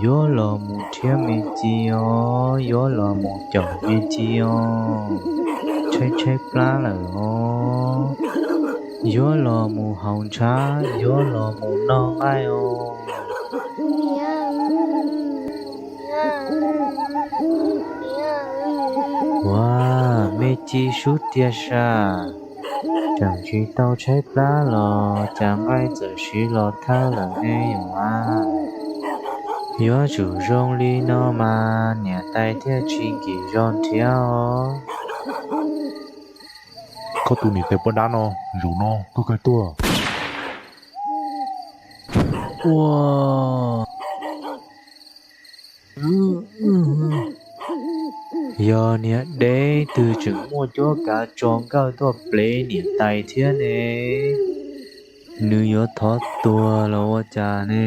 Yuav los mus nrhiav me ci os, yuav los mus caum me ci os, tshaib tshaib plab lawm os. Yuav los mus haus ntshav, yuav los mus noj nqaij os. Ua, me ci sub tiag sas, tseem tsis tau tshaib plab los cas nqaij txawm siv los thawj lawm ne yom a. Yuav tsum zoo li no mas niam tais thiaj tsis nkim zog nrhiav os. Koj tus niam tais poj dab no, zaum no koj kav tuag. Ua, yog niag dev twg tseem muaj cuab kav tso nkawj tuaj plev niam tais thiab ne, nws yuav thov tuag los ua cas ne.